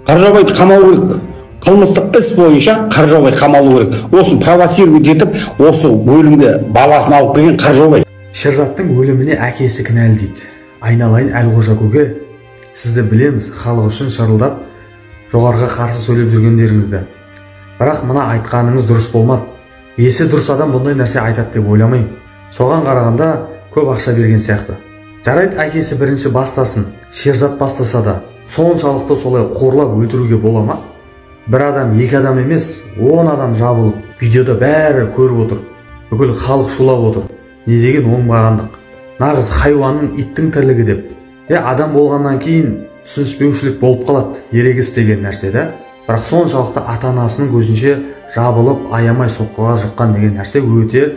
Қаржаубайды қамау керек. Қылмыстық іс бойынша Қаржаубай қамалу керек. Осыны провоцировать етіп, осы өлімге баласын алып келген Қаржаубай. Шерзаттың өліміне әкесі кінәлі дейді. Айналайын Әлқожа көке, сізді білеміз, халық үшін шырылдап, жоғарыға қарсы сөйлеп жүргендеріңізді. Бірақ мына айтқаныңыз дұрыс болмады. Есі дұрыс адам бұндай нәрсе айтады деп ойламаймын. Соған қарағанда көп ақша берген сияқты. Жарайды, әкесі бірінші бастасын, Шерзат бастаса да, соншалықты солай қорлап өлтіруге бола ма? Бір адам, екі адам емес, 10 адам жабылып, видеода бәрі көріп отыр. Бүкіл халық шулап отыр. Не деген оңбағандық. Нағыз хайуанның, иттің тірлігі деп. Адам болғаннан кейін түсініспеушілік болып қалады, ерегіс деген нәрсе да. Бірақ соншалықты ата-анасының көзінше жабылып, аямай соққыға жыққан деген нәрсе өте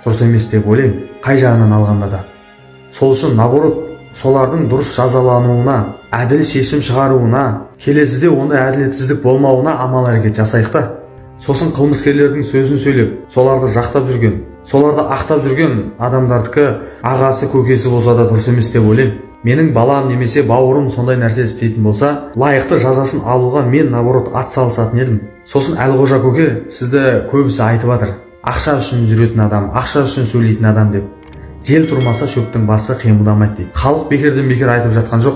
дұрыс емес деп ойлаймын, қай жағынан алғанда да. Сол үшін наоборот, солардың дұрыс жазалануына, әділ шешім шығаруына, келесіде ондай әділетсіздік болмауына амал әрекет жасайық та. Сосын қылмыскерлердің сөзін сөйлеп, соларды жақтап жүрген, соларды ақтап жүрген адамдардікі ағасы, көкесі болса да дұрыс емес деп ойлаймын. Менің балам немесе бауырым сондай нәрсе істейтін болса, лайықты жазасын алуға мен наоборот ат салысатын едім. Сосын Әлқожа көке, сізді көбісі айтып жатыр, ақша үшін жүретін адам, ақша үшін сөйлейтін адам деп. Жел тұрмаса шөптің басы қимылдамайды дейді. Халық бекерден бекер айтып жатқан жоқ.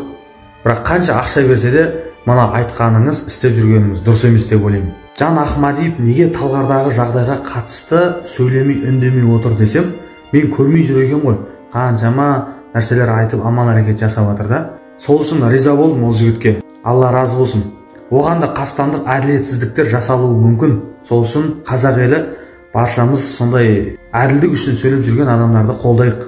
Бірақ қанша ақша берсе де, мына айтқаныңыз, істеп жүргеніңіз дұрыс емес деп ойлаймын. Жан Ахмадиев неге Талғардағы жағдайға қатысты сөйлемей, үндемей отыр десем, мен көрмей жүр екен ғой. Қаншама нәрселер айтып, амал әрекет жасап жатыр да. Сол үшін риза болдым ол жігітке. Алла разы болсын. Оған да қастандық, әділетсіздіктер жасалуы мүмкін. Сол үшін қазақ елі баршамыз сондай әділдік үшін сөйлеп жүрген адамдарды қолдайық.